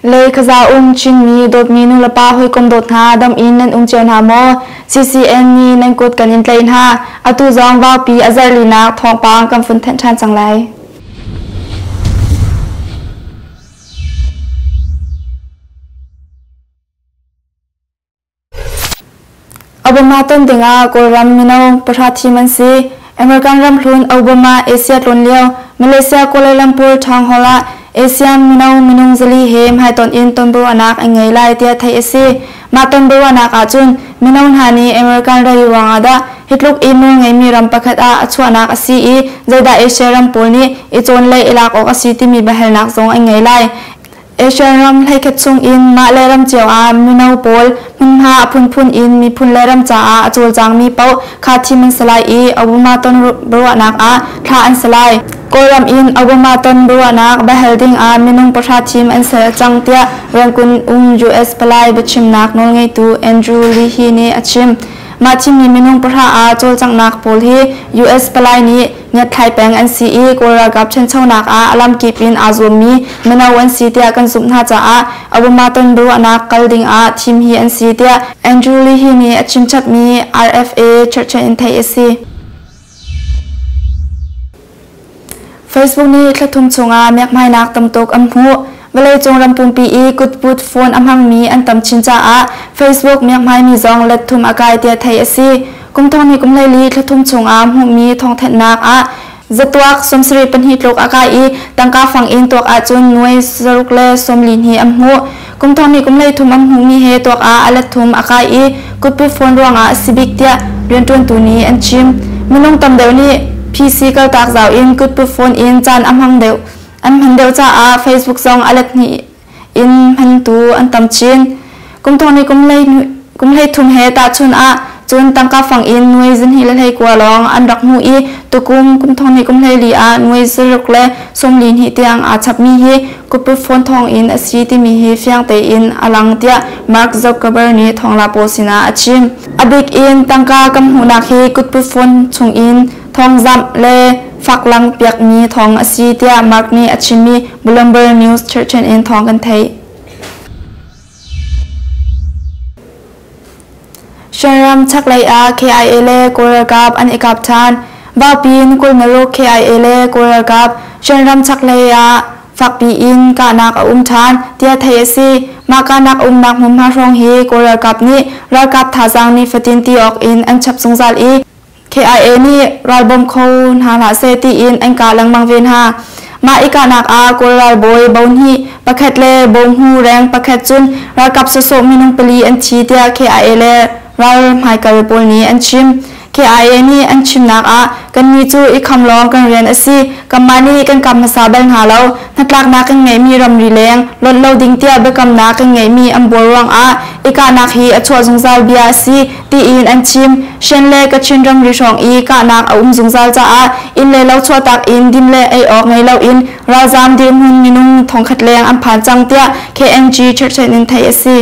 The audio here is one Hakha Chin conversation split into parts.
Lei khaza um Chinmi dawtmi nulepa hawikom dawt hna dam in nan um cio hna maw? CCN nih nan kut kan in tlaih hna. Atu zong vaupi a zarh linak thawngpang kan fun thanh ṭhan cang lai. Obama ton dingah Kawlram mino pahra thim an si. American ramhlun Obama Asia tlawn lio Malaysia Kuala Lumpur Town Hall ah ASEAN mino minung 400 he hmaitonh in tonbiaruahnak an ngei lai tiah theih a si. Mah tonbiaruahnak ahcun mino hna nih American rei ruangah dah hi tluk i nawl ngeimi ram pakhat ah a chuahnak a si i zeidah Asia ram pawl nih i cawn le i lak awk a si timi biahalnak zong an ngei lai. Asian ram hleikhat chungin mah le ram cio ah mino pawl hmunhma a phunphun in miphun le ram caah a cawlcangmi paoh kha thim an si lai i Obama ton biaruahnak ah thlah an si lai. Kawlram in Obama ton biaruahnak biahal ding ah minung 10 thim an si cang tiah Rangoon um US palai biachimnak nawlngeitu Andrew Leahy nih a chim. Mah thimmi minung 10 ah cawlcanghnak pawl hi US palai nih ngiatthlai peng an si i Kawl ralkap ṭhanchonak ah a lamkip in aa zuammi mino an si tiah kan zumh hna caah Obama ton biaruahnak kal ding ah thim hi an si tiah Andrew Leahy nih a chimchapmi RFA cherhchan in theih a si. Facebook nih thla thum chungah miakmainak tamtuk an hmuh. Vawleicung ram pumpi i kutput phone a hmangmi an tam chin caah Facebook miakmaimi zong let thum a kai tiah theih a si. Kum thong hnih kum 14 thla thum chungah hmuhmi thawngthanhnak ah zatuak 72 tluk a kai i tangka fang in tuak ahcun nuai 642 an hmuh. Kum thong hnih kum 13 an hmuhmi he tuak ah a let thum a kai i kutput phone ruangah a si bik tiah rianṭuantu nih an chim. Minung tam deuh nih PC kaltak zau in kutput phone in caan a hmang deuh an hman deuh caah Facebook zong a let hnih in hmantu an tam chin. Kum thong hnih kum 13 he tahchun ah cun tangka fang in nuai 229 lawng an rak hmuh i tukum kum thong hnih kum 14 ah nuai 642 tiang aa chapmi hi kutput phone thawng in a si timi hi fiang tein a lang tiah Mark Zuckerberg nih thawngla pawl sinah a chim. A bik in tangka kan hmuhnak hi kutput phone chungin thawngzamh le faklang piakmi thawng a si tiah Mark nih a chimmi Bloomberg News cherhchan in thawng kan theih. Shanram chaklei ah KIA le Kawl ralkap an i kap ṭhan. Vaupi 26 KIA le Kawl ralkap Shanram chaklei ah fakpi in kahnak a um ṭhan tiah theih a si. Mah kahnak a umnak hmunhma hrawng hi Kawl ralkap nih ralkap thazaang nifatin ti awk in an chap zungzal i KIA nih ral bawm kho hna hlah seh tiin an kah lengmang ve hna. Mah i kahnak ah Kawl ralbawi bo hnih pakhat le bawhmu reng pakhat cun ralkap sawsawh minung 4 an thi tiah KIA le ral hmaikal pawl nih an chim. KIA nih an chimnak ah kannih cu i kham lawng kan rian a si. Kanmah nih kan kap hmasa bal hna lo. Hnatlaknak kan ngeihmi ramri leng lonh lo ding tiah biakamnak kan ngeihmi an buar ruangah i kahnak hi a chuah zungzal bia a si tiin an chim. Shan le Kachin ramri hrawng i kahnak a um zungzal caah inn le lo chuahtak in dim le ei awk ngei loin ralzaam dirhmun minung 1000 leng an phan cang tiah KNG cherhchan in theih a si.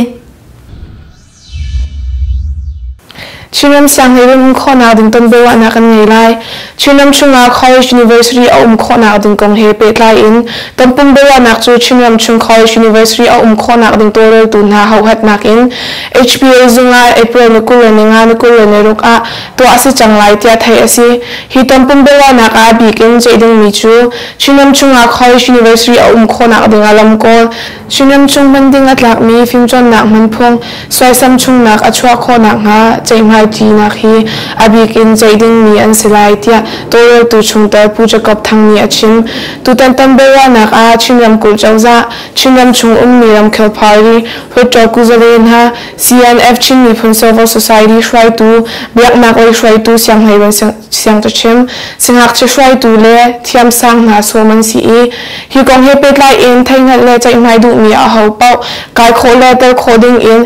Chinram sianghleiruun um khawhnak ding tonbiaruahnak kan ngei lai. Chinram chungah College University a um khawhnak ding kong he pehtlai in tonpum biaruahnak cu Chinram chung College University a um khawhnak ding tawlreltu hna hohatnak in HPA zung ah April ni 25 ni 26 ah tuah a si cang lai tiah theih a si. Hi tonpum biaruahnak ah a bik in ceih dingmi cu Chinram chungah College University a um khawhnak ding ah lam kawl, Chinram chung hman ding a tlakmi fimcawnnak hmanphung suaisam chungnak a chuah khawh nakhnga ceihmaiṭinak hi a bik in ceih dingmi an si lai tiah tawlreltu chungtel Pu Jacob Thang nih a chim. Tutan ton biaruahnak ah Chin ramkulh cozah, Chinram chung ummi ramkhel party, Hluttaw Kuzale hna, CNF Chin Miphun Civil Society hruaitu, biaknak lei hruaitu sianghleiruan siangcachim, singakchia hruaitu le thiamsang hna sawm an si i hi kong he pehtlai in theihhngalh le ceihmai duhmi aho paoh kai khawh le tel khawh ding in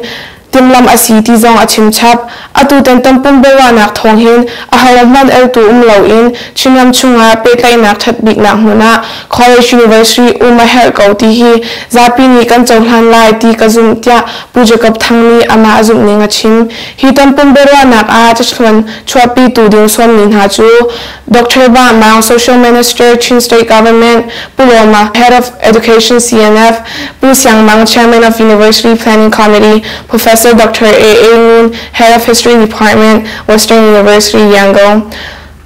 timhlamh a si ti zong a chim chap. Atutan tonpum biaruahnak thawng hin ahohmanh eltu um loin Chinram chungah pehtlaihnak ṭhat biknak hmun ah College University um a herh ko ti hi zapi nih kan cohlan lai ti ka zumh tiah Pu Jacob Thang nih amah a zumhning a chim. Hi tonpum biaruahnak ah cathluan chuahpitu ding sawmmi hna cu Doctor Ba Maung, Social Minister, Chin State Government, Pu Lawma, Head of Education CNF, Pu Siang Mang, Chairman of University Planning Committee, Professor Dr. A. A. Ngun, Head of History Department, Western University, Yangon,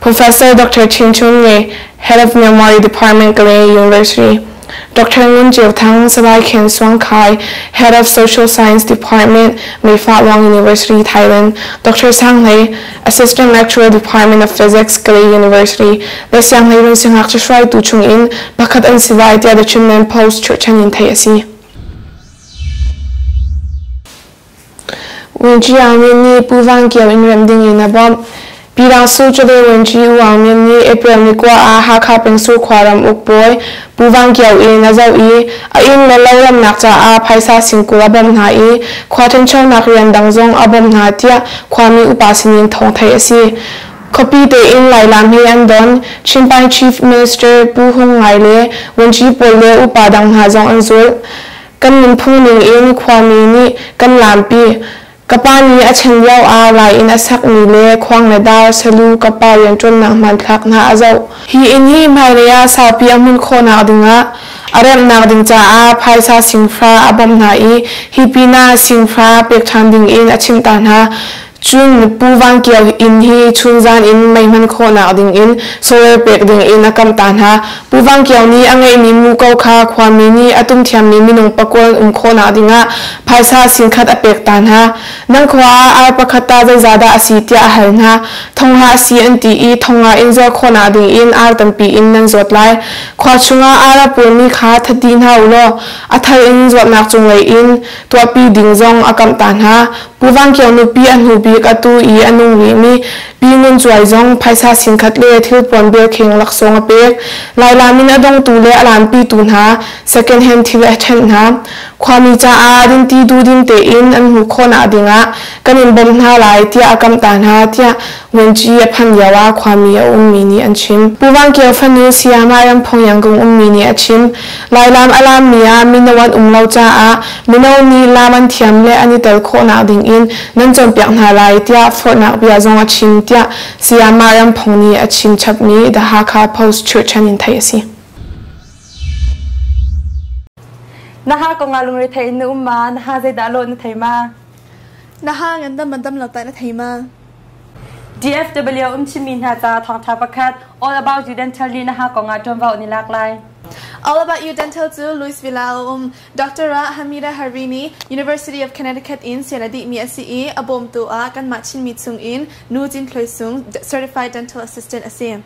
Professor Dr. Chin Chun Nge, Head of Myanmar Department, Kalay University, Dr. Ngun Jiu Thang, Salai Khen Suang Kai, Head of Social Science Department, Mae Fah Luang University, Thailand, Dr. Sang Hlei, Assistant Lecturer, Department of Physics, Kalay University, le Sianghleirun siangngakchia hruaitu chungin pakhat an si lai tiah The Chinland Post churhchan in theih a si. Wenci Aung Myint nih Pu Van Kio in remh ding in a bawmh. Pyidangsu Chawleh Wenci U Aung Myint nih April ni kua ah Hakha pengsu khuaram ukbawi Pu Van Kio inn a zoh i a inn le lo remnak caah phaisa singkul a bawmh hna i khua ṭhanchonak rian dang zong a bawmh hna tiah khuami upa sinin thawng theih a si. Khuapi tein Lailam he an don. Chinpine Chief Minister Pu Hung Ngai le Wenci pawl le upa dang hna zong an zulh. Kan nunphung ning in khuami nih kan lampi. Ka pa nih a chan lio ah Lai inn a sakmi le khuang le dar salu ka pa rianṭuannak hmanthlak hna a zoh. Hi inn hi hmailei ah saupi a hmunh khawhnak dingah a remhnak ding caah phaisa singfra a bawmh hna i hi pinah singfra pek ṭhan dingin a chimh ta hna. Cun Pu Van Kio inn hi chunzan in mei hman khawhnak dingin solar pek dingin a kamh ta hna. Pu Van Kio nih a ngeihmi muko kha khuami nih a tum thiammi minung pakua an um khawhnak dingah phaisa singkhat a pek ta hna. Nan khua ah ar pakhat ta zeizahdah a si tiah a hal hna. Thonghla a si an ti i thonga in zuar khawhnak dingin ar tampi in nan zuat lai. Khua chungah ar a purmi kha that dih hna u law a thar in zuatnak cunglei in tuahpi ding zong a kamh ta hna. Pu Van Kio nupi a hnu bik atu i a nung rihmi Pi Ngun Cuai zong phaisa singkhat le thilpuan belkheng laksawng a pek. Lailam in a dongtu le a lampitu hna second hand thil a ṭhenh hna. Khuami caah dinti duhdim tein an hmuh khawhnak dingah kan in bawmh hna lai tiah a kamh ta hna tiah Ngunci a phanh lio ah khuami a ummi nih an chim. Pu Van Kio fanu Sayama Ramphong Yangon ummi nih a chim. Lailam a laammi ah mino an um lo caah mino nih laam an thiam le an i tel khawhnak dingin nan cawnpiak hna lai tiah forhnak bia zong a chim tiah Sayama Ramphong nih a chim chapmi The Hakha Post chirhchan in theih a si. Na ha kong ah lungrethei in na um ma? Na ha zeidah lawh na thei ma? Na ha ngandam man dam lo tai na thei ma? DFW um Chinmi hna ca thawngṭha pakhat All About You Dental nih na ha kong ah ṭuanvo an i lak lai. All About You Dental cu Louisville ah a um. Dr. Hamida Harini, University of Connecticut in sian a dihmi a si i a bawmtu ah kanmah Chinmi chung in Nu Cin Thluai Sung, Certified Dental Assistant a si.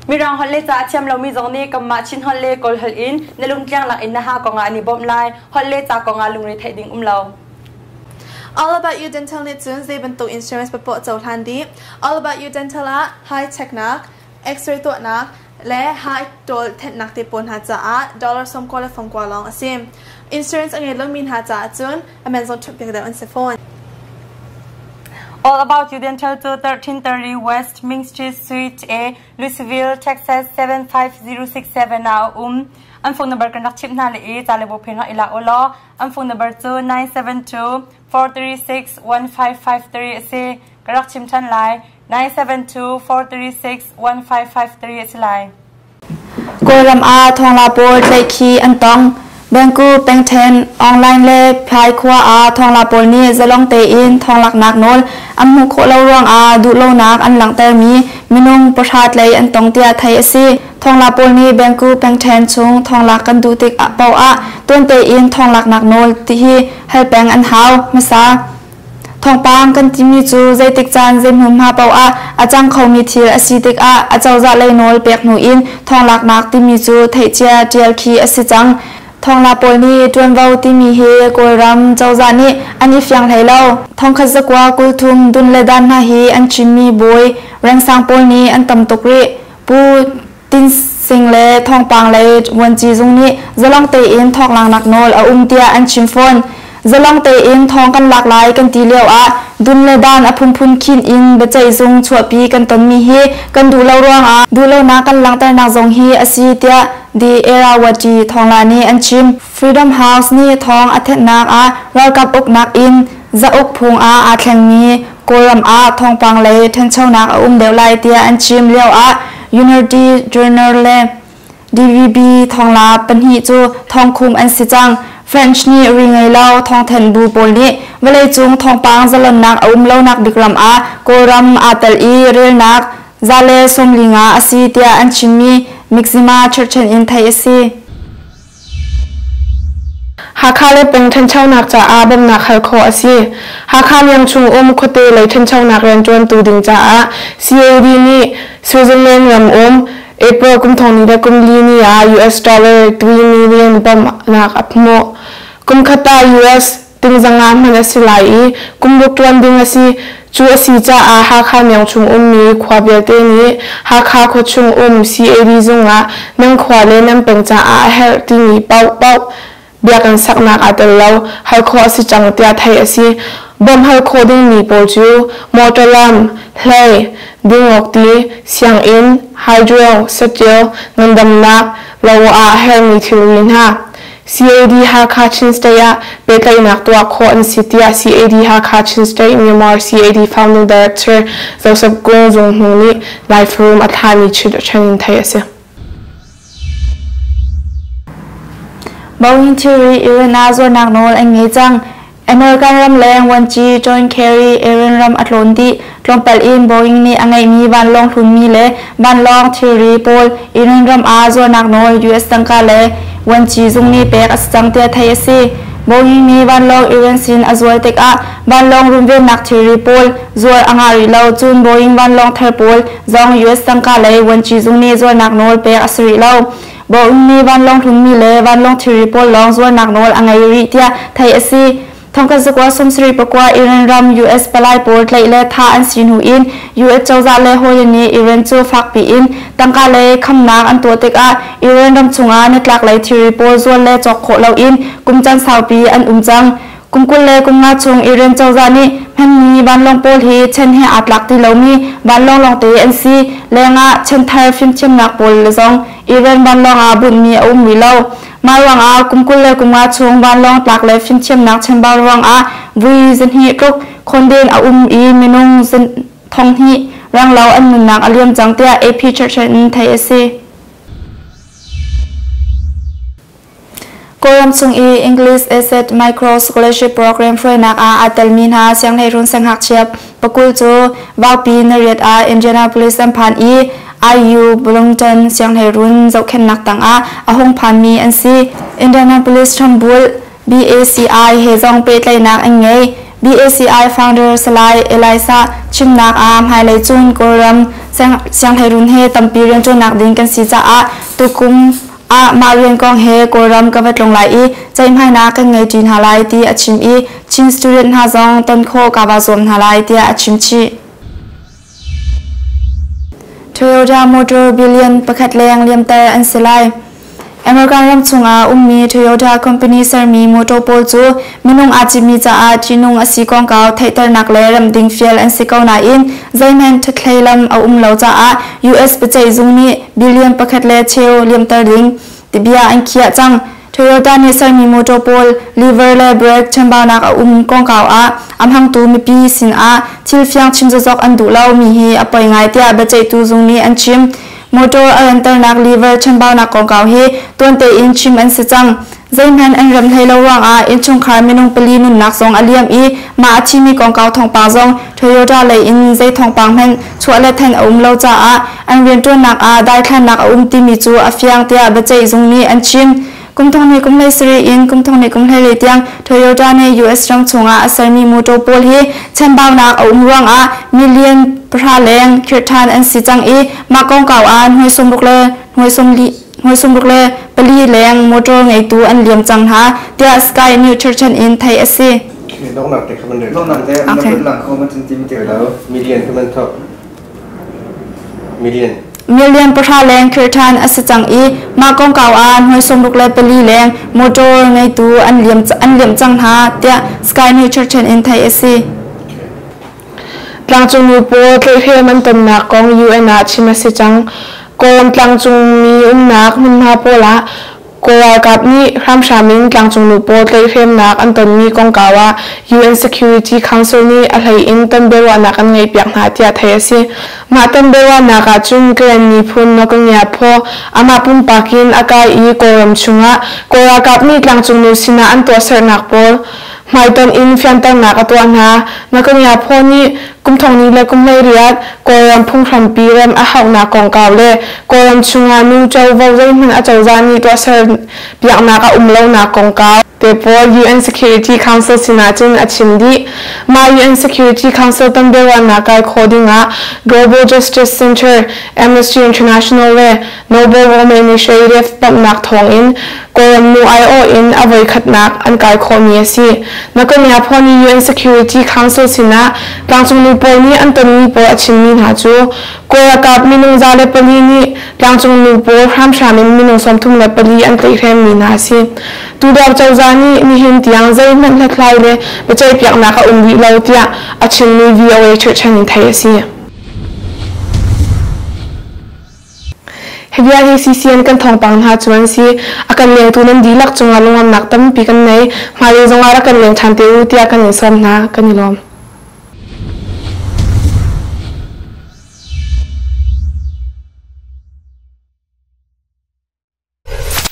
Mirang holh le ca a thiam lomi zong nih kanmah Chin holh le Kawl holh in na lungtliang lak in na ha kong ah an i bawmh lai. Holh le ca kong ah lungre theih ding um lo. All About You Dental nih cun zei bantuk insurance papoah cohlan dih. All About You Dental ah high checknak, X-ray tuahnak, le high ṭawl thenhnak te pawl hna caah dollar 90 le fangkua lawng a si. Insurance a ngei lomi hna caah cun a man zong ṭhumh piak deuh an si fawn. All About You Dental cu 1330 West Main Street, Suite A, Louisville, Texas 75067 ah a um. An phone number kan rak chimh hna le i ca le bawphen rak i lak u law An phone number cu 972 436 1553 a si. Ka rak chim ṭhan lai. 972 436 1553 a si lai. Kawlram ah thongla pawl tlaihkhih an tong. Bengku pengṭhen online le Phai khua ah thongla pawl nih zalong tein thonglaknak nawl an hmuh khawh lo ruangah duhlonak an langhtermi minung pahra tlai an tong tiah theih a si. Thongla pawl nih Bengku pengṭhen chung thonglak kan duh tik paoh ah tuan tein thonglaknak nawl ti hi hal peng an hau hmasa. Thawngpang kan timi cu zeitik caan zei hmunhma paoh ah a cang khomi thil a si tikah acozah lei nawl pek hnu in thawnglaknak timi cu theihcia ṭial khi a si cang. Thawngla pawl nih ṭuanvo timi hi Kawlram cozah nih an i fiang hlei lo. Thongkhat zakua 30 dun le dan hna hi an chimmi bawi rengsang pawl nih an tam tuk rih. Pu Tin Sing le thawngpang lei vuanci zung nih zalong tein thawklangnak nawl a um tiah an chim fawn. Zalong tein thawng kan lak lai kan ti lio ah dun le dan a phunphun khin in biaceihzung chuahpi kan tonmi hi kan duh lo ruangah duhlonak kan langhternak zong hi a si tiah The Irrawaddy thawngla nih an chim. Freedom House nih thawng a thenhnak ah ralkap uknak in zauk phung ah aa thlengmi Kawlram ah thawngpang lei ṭhanchonak a um deuh lai tiah an chim lio ah Unity Journal le DVB thawngla pahnih cu thongkhum an si cang. French nih ri ngei lo thawngthen bu pawl nih vawleicung thawngpang zalonnak a um lonak bik ram ah Kawlram aa tel i relnak 145 a si tiah an chimmi Mizzima cherhchan in theih a si. Hakha le peng ṭhanchonak caah bawmhnak hal khawh a si. Hakha miang chung um khuate lei ṭhanchonak rianṭuantu ding caah CAD nih Switzerland ram um April kum thong ni le kum li ni ah US dollar 3 million bawmhnak a hmuh. Kum khat ah US ting zanga hman a si lai i kum ruk ṭuan ding a si. Cu a si caah Hakha miang chung ummi khua vialte nih Hakha khuachung um CAD zung ah nan khua le nan peng caah a herh timi paohpaoh biakinn saknak aa tel lo, hal khawh a si cang tiah theih a si. Bawmh hal khawh dingmi pawl cu motor lam, hlei, dingawk ti, sianginn, hydro, saṭil, ngandamnak, lo ah a herhmi thilri hna. CAD Hakha Chin State ah pehtlaihnak tuah khawh an si tiah CAD Hakha Chin State Myanmar CAD Founding Director Joseph Kung Zung Hnu nih Laiforum a thlahmi ṭhen in theih a si. Boeing thilri Iran ah zuarnak nawl an ngei cang. American ramleng vuanci John Kerry Iran ram a tlawn dih. Tlawmpal in Boeing nih a ngeihmi vanlawng hlunmi le vanlawng thilri pawl Iran ram ah zuarnak nawl US tangka le vuanci zung nih pek a si cang tiah theih a si. Boeing nih vanlawng Iran sin a zuar tikah vanlawng runvennak thilri pawl zuar a ngah rih lo. Cun Boeing vanlawng thar pawl zong US tangka lei vuanci zung nih zuarnak nawl pek a si rih lo. Boeing nih vanlawng hlunmi le vanlawng thilri pawl lawng zuarnak nawl a ngei rih tiah theih a si. Thongkhat zakua sawmsarih pakua Iran ram US palai pawl tlaih le thah an si hnu in US cozah le hawile nih Iran cu fakpi in tangka lei khamnak an tuah tikah Iran ram chungah nitlak lei thilri pawl zuar le cawk khawh loin kum caan saupi an um cang. Kum 20 le kum nga chung Iran cozah nih hmanmi vanlawng pawl hi chen he aa tlak ti lomi vanlawng lawngte an si lengah chanthar fimthiamnak pawl zong Iran vanlawng ah bunhmi a um rih lo. Mah ruangah kum 20 le kum nga chung vanlawng tlak le fimthiamnak chambau ruangah vui zahnih tluk khawnden a um i minung thong hnih renglo an nunnak a liam cang tiah AP Church in theih a si. Kawlram chung i English Asset Micro Scholarship Program hruainak ah aa telmi hna sianghleiruun siangngakchia pakul cu Vaupi nariat ah Indianapolis an phan i IU Bloomington sianghleiruun zohkhenhnak tangah a hung phanmi an si. Indianapolis hrambulh BACI he zong pehtlaihnak an ngei. BACI founder Salai Elisa chimnak ah hmailei cun Kawlram sianghleiruun he tampi rianṭuannak ding kan si caah tukum ah mah rian kong he Kawlram ka va tlung lai i ceihmainak kan ngei ṭi hna lai ti a chim i Chin student hna zong ton khawh ka va zuam hna lai tiah a chim chih. Toyota motor billion pakhat leng liamter an si lai. American ram chungah ummi Toyota company sermi motor pawl cu minung aa citmi caah ṭihnung a si kongkau theihternak le remh ding fial an si ko nain zeihmanh ṭhathlei lam a um lo caah US biaceih zung nih billion pakhat le cheu liamter ding ti bia an khiah cang. Toyota nih sermi motor pawl lever le brake chambaunak a um kongkau ah a hmangtu mipi sinah thil fiang chim zokzok an duh lo mi hi a poi ngai tiah biaceihtu zung nih an chim. Motor a ranternak lever chambaunak kongkau hi tuan tein chim an si cang. Zeihmanh an rem hlei lo ruangah innchungkhar minung pali nunnak zong a liam i mah a thimi kongkau thawngpang zong Toyota lei in zei thawngpang hmanh chuah le thanh a um lo caah an rianṭuannak ah daithlannak a um timi cu a fiang tiah biaceih zung nih an chim. Kum thong hnih kum hlei sarih in kum thong hnih kum hleili tiang Toyota nih US ram chungah a sermi motor pawl hi chambaunak a um ruangah million pahra leng khirh ṭhan an si cang i mah kongkau ah nuai sawmruk le nuai sawmli nuai sawmruk le pali leng motor ngeitu an liam cang hna tiah Sky News cherhchan in theih a si. Donghnak te kha man rel. Donghnak te Okay. na lang kho man centimeter lo. Million kha man thok. Million. Million pahra leng khirh ṭhan a si cang i mah kongkau ah nuai 64 leng motor ngeitu an liam cang hna tiah Sky nih cherhchan in theih a si. Tlangcung nu pawl tlaihhrem an tonnak kong UN ah chim a si cang. Kawlram tlangcungmi umnak hmunhma pawl ah Kawl ralkap nih hramhram in tlangcung nu pawl tlaihhremnak an tonmi kongkau ah UN Security Council nih a hlei in ton biaruahnak an ngeihpiak hna tiah theih a si. Mah ton biaruahnak ah cun Karen miphun Nawkangia phaw amah pumpak in a kai i Kawlram chungah Kawl ralkap nih tlangcung nu sinah an tuahsernak pawl hmaitonh in fianternak a tuah hna. Nawkangia phaw nih kum thong ni le kum 18 Kawlram phunghrampi rem a hauhnak kongkau le Kawlram chungah nu covo zeihmanh acozah nih tuahser piaknak a um lonak kongkau te pawl UN Security Council sinah cun a chim dih. Mah UN Security Council tonbiaruahnak kai khawh dingah Global Justice Center, Amnesty International le Nobel Women Initiative bawmhnak thawngin Kawlram nu aiawh in a voikhatnak an kai khawhmi a si. Nakonia Phone UN Security Council sinah tlangcung nu pawl nih an tonmi pawl a chimmi hna cu Kawl ralkap minung 104 nih tlangcung nu pawl hramhram in minung 34 an tlaihhremmi hna a si. Tudor cozah nih nihin tiang zeihmanh hlathlai le biaceihpiaknak a um rih lo tiah a chimmi VOA cherhchan in theih a si. Hi bia hi CCN kan thawngpang hna cu an si. A kan lengtu nan dihlak cungah lungamnak tampi kan nei. Hmailei zongah rak kan leng ṭhan te u tiah kan in sawm hna. Kan i lawm.